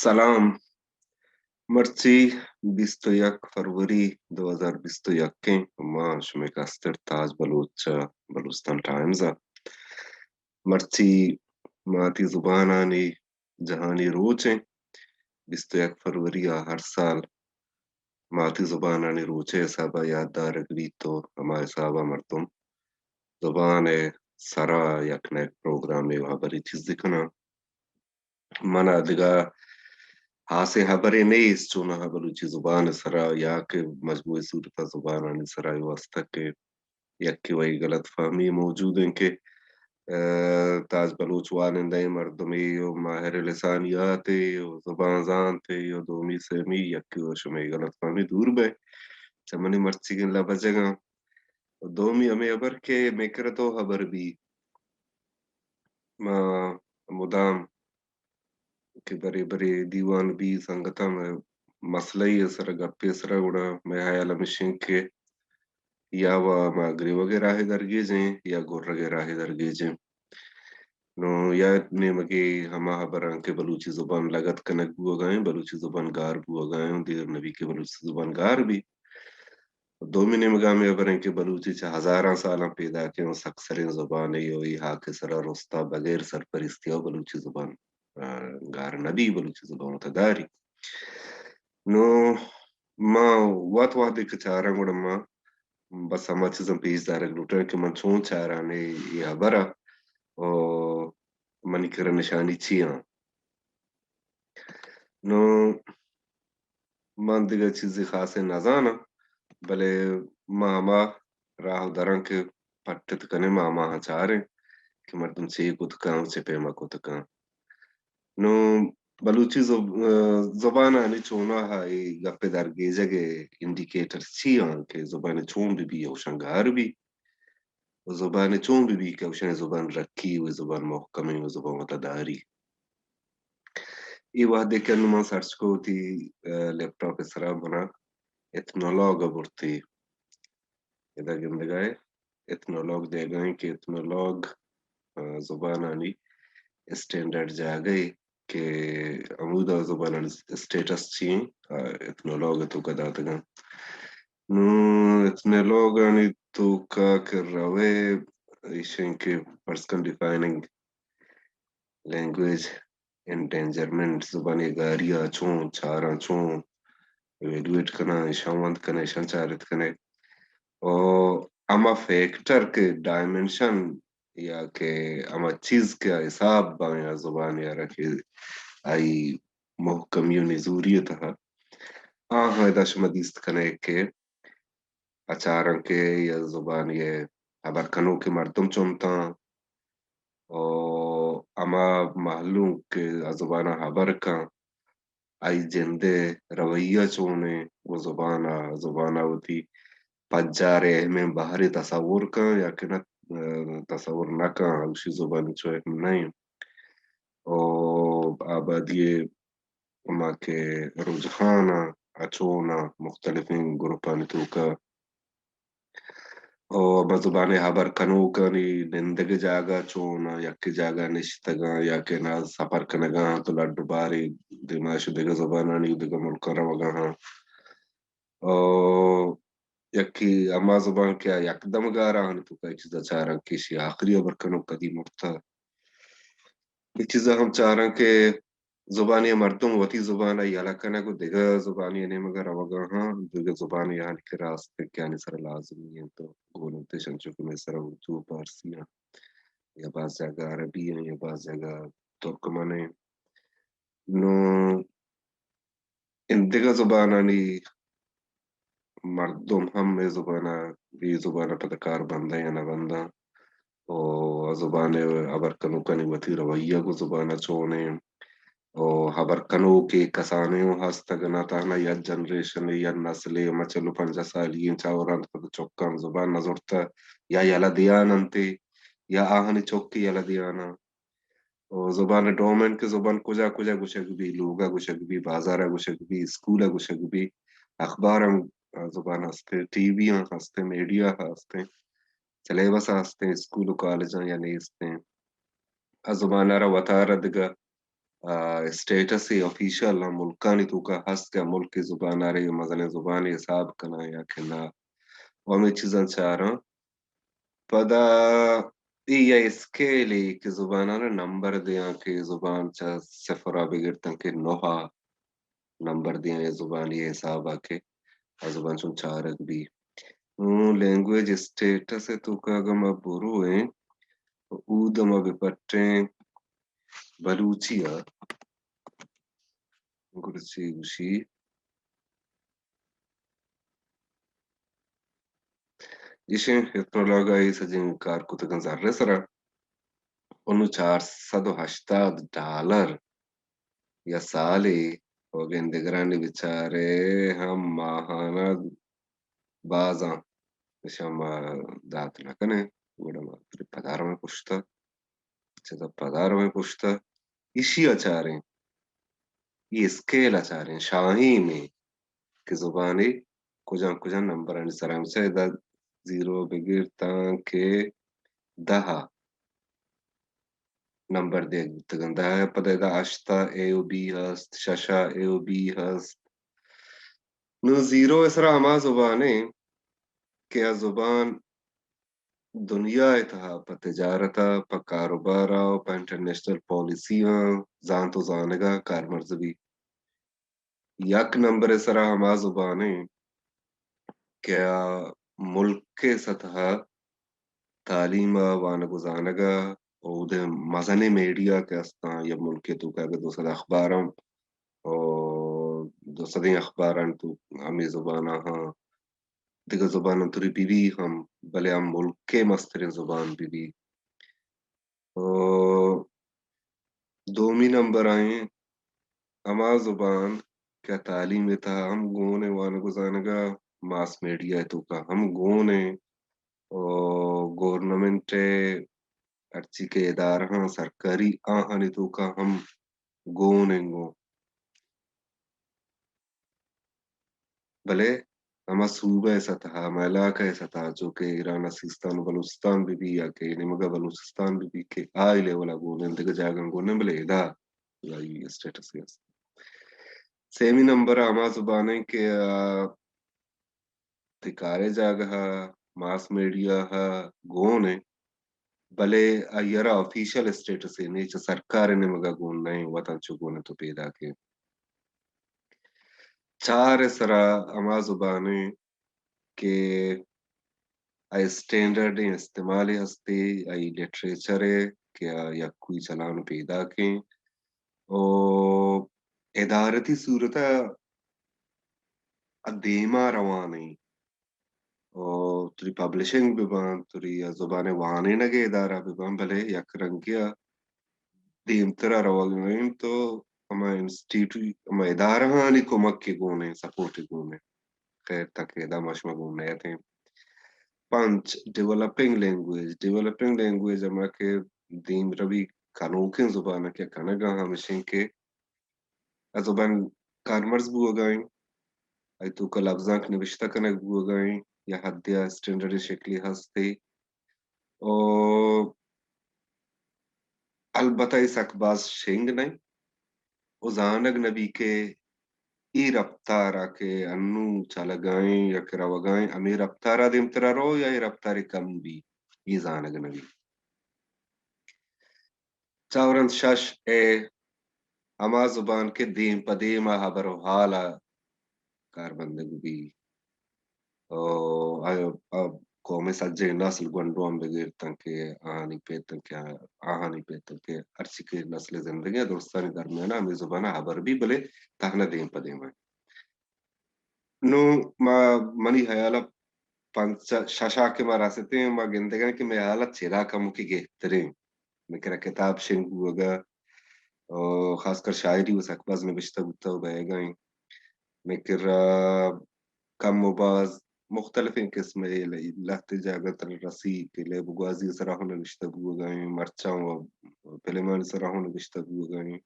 سلام۔ مرچی بیست و یک فروری دو ہزار بیست و یک ایں۔ ما شمئے کستر تاج بلوچ ءَ، بلوچستان ٹائمز ءَ۔ مرچی ماتی زبانانی جہانی روچ ایں۔ بیست و یک فروری ءَ ہر سال ماتی زبانانی روچ ءِ حساب ءَ یات دارگ بیت ءُ ہما حساب ءَ مردم زبان ءِ سرا یک نہ یک پروگرامے ءُ ہبرے چیزے کناں۔ من ءَ دگہ ہاسیں ہبرے نیست، چوناہا بلوچی زبان ءِ سرا یا کہ مجموعی صورت ءَ زبانانی سرا اے واستہ کہ یکے وئی غلط فہمی موجود ایں کہ، ءَ، تاج بلوچ وانندہ ایں مردمے ءُ ماہر لسانیاتے ءُ زبان زانتے ءُ دومی سیمی یکے ءُ شمئے غلط فہمی دور بئے۔ چہ منی مرچیگیں لبجگاں۔ دومی ہمے ہبر کہ مئے کرا دو ہبر بی۔ ما مدام کہ برے برے دیوان بی سنگتاں مئے مسئلہ ءِ سرا، گپے ءِ سرا، گڑا مئے ہیال ہمیش ایں کہ یا وا ما گریوگ ءِ راہ ءَ درگیج ایں یا گرگ ءِ راہ ءَ درگیج ایں۔ نوں یا نیمگے ہما ہبراں کہ بلوچی زبان لگت کنگ بوہگا ایں، بلوچی زبان گار بوہگا ایں، دیر نہ بی کہ بلوچی زبان گار بی۔ دومی نیمگا ہمے ہبر ایں کہ بلوچی چہ ہزاراں سالاں پیداکیں ءُ سکسریں زبانے ءُ اے ہاک ءِ سرا رستا بغیر سرپرستی ءَ بلوچی زبان، ءَ، گار نہ بی، بلوچی زبان وتا داری۔ نوں ما وت وہدے کہ چاراں گڑا ما بس ہما چیزاں پیش دارگ لوٹاں کہ من چون چاراں اے، اے ہبر ءَ ءُ منی کرا نشانی چی آں۔ نوں من دگہ چیزے خاصیں نزاناں، بلے ما ہما راہ ءُ دراں کہ پٹت کنیں، ما ہماہاں چاریں کہ مردم چے کت کن، چے پیما کت کن۔ نوں بلوچی زب-، زبانانی چوناہا اے گپ ءِ درگیجگ ءِ انڈیکیٹر چی آں کہ زبان چون بہ بی اوشاں گار بی؟ ءُ زبان چون بہ بی کہ اوشانی زبان رکی ءُ زبان محکمیں ءُ زبان وتا داری؟ اے وہدے کہ انوں من سرچ کو وتی، ءَ، لیپ ٹاپ ءِ سرا، منا ایتھنولوگ ءَ برتی۔ ادا گندگا ئے ایتھنولوگ دیگا ایں کہ ایتھنولوگ، ءَ، زبانانی اسٹینڈرڈ جاگہے کہ ہمودا زبانانی اسٹیٹس چی ایں، ءَ، ایتھنولوگ ءِ توکا داتگاں۔ نوں ایتھنولوگانی توکا کہ روئے، ایش ایں کہ فرض کن ڈیفائننگ لینگویج انڈینجرمنٹ، زبانی گاری ءَ چون چاراں، چون ایویلویٹ کناں، ایشاں وند کنئے، ایشاں چارت کنئے۔ ءُ ہما فیکٹر کہ ڈائمنشن یا کہ ہما چیز کہ حساب باں یا زبان ءَ را کہ آئی محکمی ءُ نزوری ءِ تہا، آہاں ادا شما دیست کنئے کہ ءَ چاراں کہ یا زبانی ءِ ہبر کنوکیں مردم چنتاں ءُ ہما مہلوک کہ آ زبان ءَ ہبر کن، آئی جند ءِ رویہ چونیں، گوں زبان ءَ، زبان ءَ وتی پجار ءِ اہمیں بہرے تصور کن یا کہ نہ، تصور نہ کن، اوشی زبان چو اہم نہ ایں۔ ءُ آبادی ءِ ہما کہ رجحان ءَ چون ءَ مختلفیں گروپانی توکا ءُ ہما زبان ءِ ہبر کنوکانی نندگ ءِ جاگہ چون ءَ، یکے جاگہ نشتگاں یا کہ نہ سفر کنگا آں تو لڈ ءُ بارے دیما اش دگہ زبانانی دگہ ملکاں روگا آں۔ ءُ یکے ہما زبان کہ آ یک دمگا را آہانی توکا اے چیزا چاراں کہ ایشی آخری ہبر کنوک کدی مرتہ۔ اے چیزا ہم چاراں کہ زبانی ءَ مردم وتی زبان ءَ یلہ کنگ ءُ دگہ زبانی ءِ نیمگ ءَ روگ ءَ آں، دگہ زبانی آنی کرا است کہ آنی سرا لازمی انت ءُ گون انت، انچو کہ مئے سرا اردو ءُ پارسی آں، یا باز جاگہ عربی آں، یا باز جاگہ ترکمن آں۔ نوں اندگہ زبانانی مردم ہم اے زبان ءَ، اے زبان ءَ پدا کار بنداں یا نہ بنداں، ءُ زبان ءِ ہبر کنوکانی وتی رویہ گوں زبان ءَ چونیں، ءُ ہبر کنوکے کسانیں اوں ہست، اگہ نہ تہنا یک جنریشنے، یک نسلے، ہما چل ءُ پنجاہ سالی ایں چاوراں پدا چکاں زبان نہ زرتہ، یا یلہ دیان انت، یا آہانی چک یلہ دیان انت۔ ءُ زبان ءِ ڈومین کہ زبان کجا کجا گوشگ بی، لوگ ءَ گوشگ بی، بازار ءَ گوشگ بی، اسکول ءَ گوشگ بی، اخبار ہم زبان ہستیں، ٹی وی ہم ہستیں، میڈیا ہستیں، سلیبس ہستیں، اسکول ءُ کالجاں یا نیستیں۔ آ زبان ءَ را وتارا دگہ آ، اسٹیٹس آفیشل ہم ملکانی توکا ہست کہ ملک زبان آرے مزنیں زبانی حساب کناں یا کہ نہ۔ و ہمیں چیزاں چاراں۔ پدا اے یا اسکیلے کہ زباناں نمبر دیاں کہ زبان چہ صفر ءَ بگرتاں کہ نہ ءَ نمبر دیاں اے زبانی حساب ءَ کہ آ زبان چون چارگ بی۔ اوں لینگویج اسٹیٹس ءِ توکا اگاں ما برویں، اود ءَ ما بپٹیں بلوچی ءَ، گڑا چی گوشی؟ ایشیں ایتھنولوگ ءَ اے سجیں کار کتگاں زر ءِ سرا۔ انوں چار سد و ہشتاد ڈالر یا سالے و گندگرانی بچارے ہم ماہانہ بازاں اشاں ما دات نہ کنیں، گڑا ما پدا رویں پشتا، چہ پدا رویں پشتا۔ ایشی ءَ چاریں، اے اسکیل ءَ چاریں، شاہیمیں کہ زبانے کجام کجام نمبرانی سرا، مثال ادا زیرو بگر تاں کہ دہ ءَ نمبر دیگ بوتگاں۔ دہ ءَ پدا ادا ہشت ءَ اے و بی ہست، شش ءَ اے و بی ہست۔ نوں زیرو ءِ سرا ہما زبان ایں کہ آ زبان دنیا ءِ تہا پہ تجارت ءَ، پہ کاروبار ءَ و پہ انٹرنیشنل پالیسی آں زانت و زانگ ءَ کارمرز بی۔ یک نمبر ءِ سرا ہما زبان ایں کہ آ ملک ءِ سطح ءَ تعلیم ءَ، وانگ و زانگ ءَ، اودے مزنیں میڈیا کہ استاں، یک ملک ءِ توکا اگہ دو سد اخبار آں، او دو سدیں اخبارانی تو ہمے زبان ءَ آں، دگہ زباناں توری بہ بی ہم، بلے آ ملک ءِ مستریں زبان بہ بی۔ او دومی نمبر ءَ ایں ہما زبان کہ تعلیم ءِ تہا ہم گون ایں، وانگ و زانگ ءَ، ماس میڈیا ءِ توکا ہم گون ایں، او گورنمنٹ ءِ ہرچی کہ ادارہاں سرکاری آہانی توکا ہم گون ایں گوں۔ بلے ہما صوبہ ءِ سطح ءَ، ہما علاقہ ءِ سطح ءَ، چو کہ ایران ءِ سیستان و بلوچستان بہ بی یا کہ نیمگ ءَ بلوچستان بہ بی کہ آئی لیول ءَ گون ایں، دگہ جاگہاں گون ایں، بلے ادا آئی اسٹیٹس است۔ سیمی نمبر ءَ ہما زبان ایں کہ آ، تئی کار ءِ جاگہ ءَ، ماس میڈیا ءَ گون ایں، بلے آئی ءَ را آفیشل اسٹیٹس ایں، چہ سرکار ءِ نیمگ ءَ گون نہ ایں، وت انچو گون ایں تو پیداک ایں۔ چار ءِ سرا ہما زبان ایں کہ آئی اسٹینڈرڈیں استعمالے ہستے، آئی لٹریچر ءِ کہ آ یکوئی چلان و پیداک ایں۔ او ادارتی صورت ءَ دیما روان ایں۔ او توری پبلشنگ بہ باں، توری زبان ءِ وانینگ ءِ ادارہ بہ باں، بلے یک رنگے ءَ دیمترا روگ ءَ ایں تو ہما انسٹیٹیوٹ، ہما ادارہانی کمک ءِ گون ایں، سپورٹ ءِ گون ایں۔ خیر، تاکہ ادا ما شما گون نیاتیں۔ پنچ، ڈیولپنگ لینگویج۔ ڈیولپنگ لینگویج ہما کہ دیمروی کنوکیں زبان کہ کنگ ءَ ہمیش ایں کہ آ زبان کارمرز بوگ ءَ ایں، آئی توکا لبزانک نبشتہ کنگ بوگ ءَ ایں، یا حدے ءَ اسٹینڈرڈ شکلے ہستے۔ او البتہ اے سک باز شنگ نہ ایں۔ او زانگ نہ بی کہ اے رپتار ءَ کہ انوں چلگ ءَ ایں یا کہ روگ ءَ ایں، ہمے رپتار ءَ دیمترا رو یا اے رپتارے کم بی، اے زانگ نہ بی۔ چاورند شش اے ہما زبان کہ دیم پہ دیم ءَ ہبر و حال ءَ کار بندگ بی۔ او، آ، آ، قوم ءِ سجہیں نسل گونڈواں بگر تاں کہ آہانی پت تاں کہ آہانی پت تاں کہ ہرچی کہ نسل زندگی ءَ درستانی درمیان ءَ ہمے زبان ءَ ہبر بی، بلے تہنا دیم پہ دیم ءَ۔ نوں ما، منی ہیال ءَ پنچ شش ءَ کہ ما رستیں، ما گندگ ءَ کہ مئے حالت چدا کموکے گہتریں۔ مئے کرا کتاب شنگ بوگ ءَ، او خاص کر شاعری و سک باز نبشتہ بوتہ و بئیگ ءَ ایں۔ مئے کرا کم و باز مختلفیں قسم ءِ ل-، لہتے جاگہ تر رسی کہ لیب و گوازی ءِ سرا ہوں نبشتہ بوگ ءَ ایں، مرچاں و فلمانی سرا ہوں نبشتہ بوگ ءَ ایں۔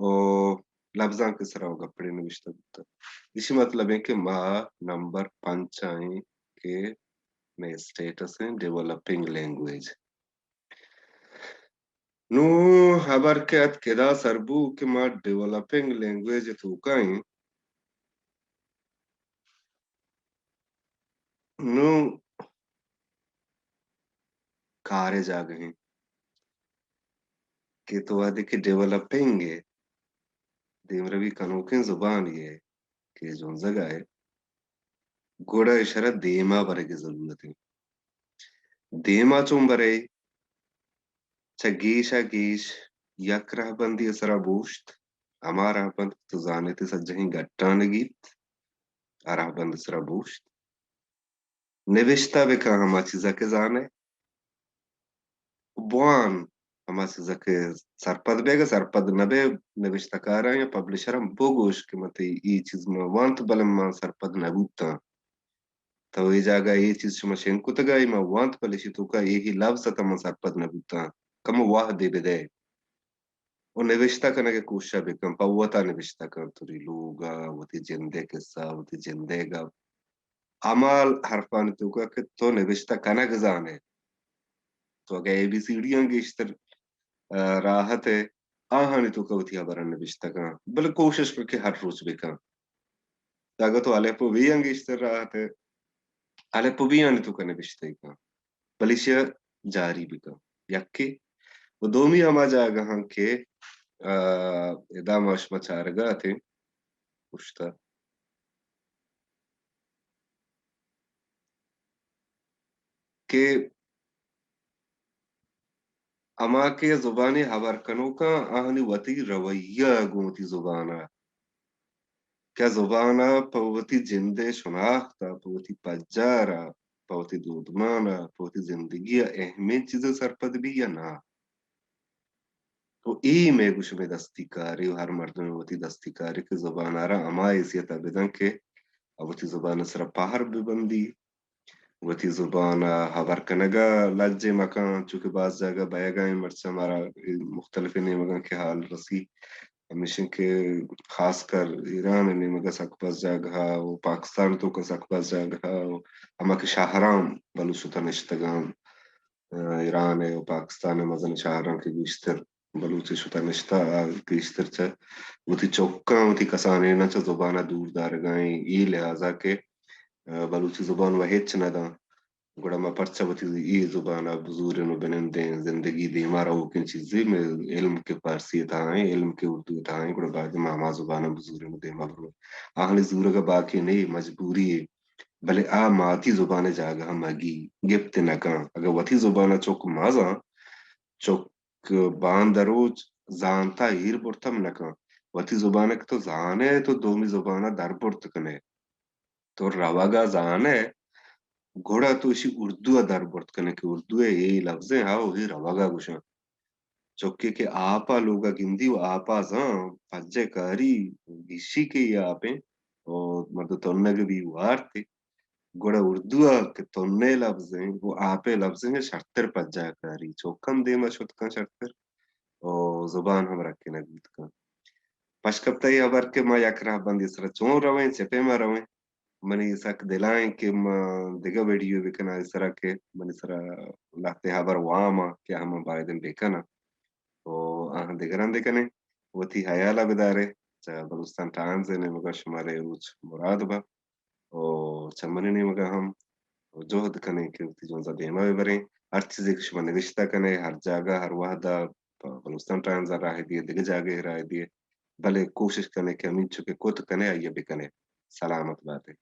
او لبزانک ءِ سرا و گپڑے نبشتہ بوتگ۔ ایشی مطلب ایں کہ ما نمبر پنچ ءَ ایں کہ مئے اسٹیٹس ایں ڈیولپنگ لینگویج۔ نوں ہبر کہ اتک ادا سر بو کہ ما ڈیولپنگ لینگویج ءِ توکا ایں، نوں کار ءِ جاگہ ایں کہ تو وہدے کہ ڈیولپنگ ءِ، دیمروی کنوکیں زبانے ءِ کہ جنزگا ءِ، گڑا اشرا دیما برگ ءِ ضرورت ایں۔ دیما چون برئے؟ چہ گیش ءَ گیش یک رہبندے ءِ سرا بوشت، ہما رہبند تو زانئے تئی سجہیں گٹانگیت، آ رہبند ءِ سرا بوشت۔ نبشتہ بکن ہما چیزا کہ زانئے، بوان ہما چیزا کہ سرپد بیگ ءَ، سرپد نہ بئے، نبشتہ کاراں یا پبلشراں بگوش کہ من تئی اے چیز من وانت، بلے من سرپد نہ بوتاں۔ تو اے جاگہ اے چیز شما شنگ کتگ ءَ، اے من وانت، بلے اشی توکا اے اے لبز اتاں من سرپد نہ بوتاں، کمو وہدے بدئے۔ و نبشتہ کنگ ءِ کوشش ءَ بکن، پہ وتا نبشتہ کن، توری لوگ ءَ، وتی جند ءِ قصہ، وتی جند ءِ گپ، ہما حرفانی توکا کہ تو نبشتہ کنگ زانئے۔ تو اگہ اے بی سی ڈی آں گیشتر، آ، راحت ئے، آہانی توکا وتی ہبراں نبشتہ کن، بلے کوشش کن کہ ہر روچ بکن۔ اگہ تو الف و بے آں گیشتر راحت ئے، الف و بے آنی توکا نبشتہ کن، بلے ایشی ءَ جاری بکن، یکے۔ و دومی ہما جاگہاں کہ، آ، ادا ما شما چارگا اتیں، پشتا کہ ہما کہ زبانے ہبر کنوکاں، آہانی وتی رویہ گوں وتی زبان ءَ، کہ زبان ءَ پہ وتی جند ءِ شناخت ءَ، پہ وتی پجار ءَ، پہ وتی دودمان ءَ، پہ وتی زندگی ءَ اہمیں چیزے سرپد بی یا نہ۔ تو اے مئے گوش مئے دستی کارے و ہر مردم وتی دستی کارے کہ زبان ءَ را ہما حیثیت ءَ بدن کہ وتی زبان ءِ سرا پہر ببندی، وتی زبان ءَ ہبر کنگ ءَ لج ئے مکن، چونکہ باز جاگہ بئیگ ءَ ایں، مرچاں مارا مختلفیں نیمگاں کہ حال رسی، ہمیش انت کہ خاص کر ایران ءِ نیمگ ءَ سک باز جاگہ ءَ و پاکستان ءِ توکا سک باز جاگہ ءَ و ہما کہ شہراں بلوچ شتہ نشتگاں، آ، ایران ءِ و پاکستان ءِ مزن شہراں کہ گیشتر بلوچ شتہ نشتہ، آ گیشتر چہ وتی چکاں، وتی کسانیناں چہ زبان ءَ دور دارگ ءَ ایں، اے لحاظ ءَ کہ، آ، بلوچی زبان و ہچ نہ داں، گڑا ما پرچا وتی اے زبان ءَ بزوریں و بنندیں؟ زندگی دیما روکیں چیزے، مئے علم کہ فارسی ءِ تہا ایں، علم کہ اردو ءِ تہا ایں، گڑا باید ما ہما زبان ءَ بزوریں و دیما بریں۔ آہانی زورگ ءَ باکی نہ ایں، مجبوری ایں، بلے آ ماتی زبان ءِ جاگہ ءَ مگی، گپت نہ کن۔ اگہ وتی زبان ءَ چک مزاں، چک کہ باندا روچ زانتا ایر برت ہم نہ کن۔ وتی زبان ءَ کہ تو زانئے، تو دومی زبان ءَ در برت کنئے۔ تو روگ ءَ زانئے، گڑا تو اشی اردو ءَ در برت کنئے کہ اردو ءِ اے لبزیں، ہاو، اے روگ ءَ گوشاں۔ چکے کہ آپ ءَ لوگ ءَ گندی و آپ ءَ زان، پجہ کاری، گیشی کہ اے آپیں، و مردم تنگ بی وارتی۔ گڑا اردو ءَ کہ تنے لبز ایں، گوں آپے لبز ایں، شرتر پجاہ کاری، چوکاں دیما شت کن شرتر، و زبان ہم رکینگ بوت کن۔ پشکپتہ اے ہبر کہ ما یک رہبندے سرا چون رویں، چہ پیما رویں، منی سک دل ءَ ایں کہ ما دگہ ویڈیو بکناں اے سرا کہ منی سرا لہتے ہبر وام آں کہ ہما باید ایں بکناں۔ و آہاں دگراں دکنیں، وتی ہیال ءَ بدارے، چہ بلوچستان ٹائمز ءِ نیمگ ءَ شمارا اے روچ مراد با۔ و چہ منی نیمگ ءَ ہم جہد کنیں کہ وتی جنز ءَ دیما ببریں۔ ہر چیزے کہ شما نبشتہ کنئے، ہر جاگہ، ہر وہد ءَ پہ بلوچستان ٹائمز ءَ راہ دیئے، دگہ جاگہے راہ دیئے، بلے کوشش کنئے کہ ہمینچو کہ کت کنئے، آئی ءَ بکنئے۔ سلامت بات ئے۔